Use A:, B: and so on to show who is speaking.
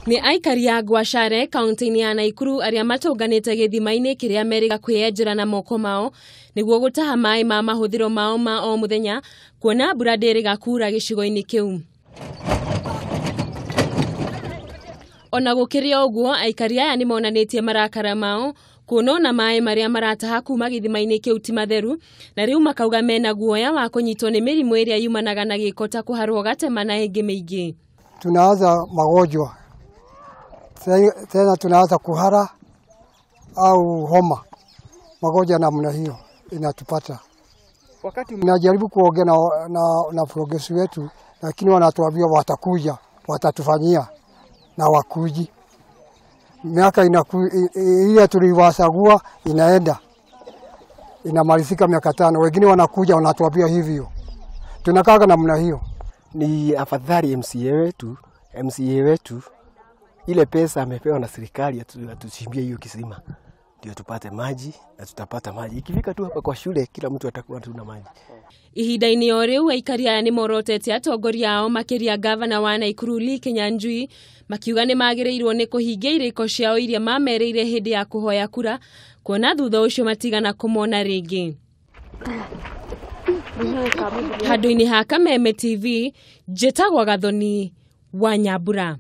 A: Nĩ aikari a Ngwacare kaunti-inĩ ya Naikuru arĩa matũnganĩte gĩthima-inĩ kĩrĩa merĩga kwĩyenjera na moko mao nĩguo gũtaha maĩ ma mahũthĩro mao ma o mũthenya kuona mbura ndĩrĩga kura gĩcigo-inĩ kĩu. Ona gũkĩrĩ o ũguo, aikari aya nĩmonanĩtie marakara mao kuona ona maĩ marĩa marataha kuma gĩthima-inĩ kĩu ti matheru na rĩu makauga mena guoya wa kũnyitwo nĩ mĩrimũ ĩrĩa yumanaga na gĩko ta kũharwo gatema na ĩngĩ mĩingĩ.
B: Tunaanza magonjwa tena, tunaanza kuhara au homa, magonjwa namna hiyo inatupata.
C: Wakati
B: Najaribu kuongea na progresi wetu, lakini wanatuambia watakuja, watatufanyia na wakuji. Miaka ile tuliwasagua inaenda inamalizika miaka 5, wengine wanakuja wanatuambia hivyo, tunakaa namna hiyo.
C: Ni afadhali MCA wetu ile pesa amepewa na serikali atuchimbie hiyo kisima ndio tupate maji, na tutapata maji. Ikifika tu hapa kwa shule kila mtu atakuwa tu na maji.
A: Ihinda-inĩ o rĩu aikari aya nĩmorotete atongoria ao makĩria gavana wa Naikuru Lee Kinyanjui makiuga nĩmagĩrĩirwo nĩ kũhingia irĩko ciao iria mamerĩire hĩndĩ ya kũhoya kura kuona thutha ũcio matigana kũmona rĩngĩ. Handũ-inĩ ha Kameme TV, njĩtagwo Gathoni wa Nyambura.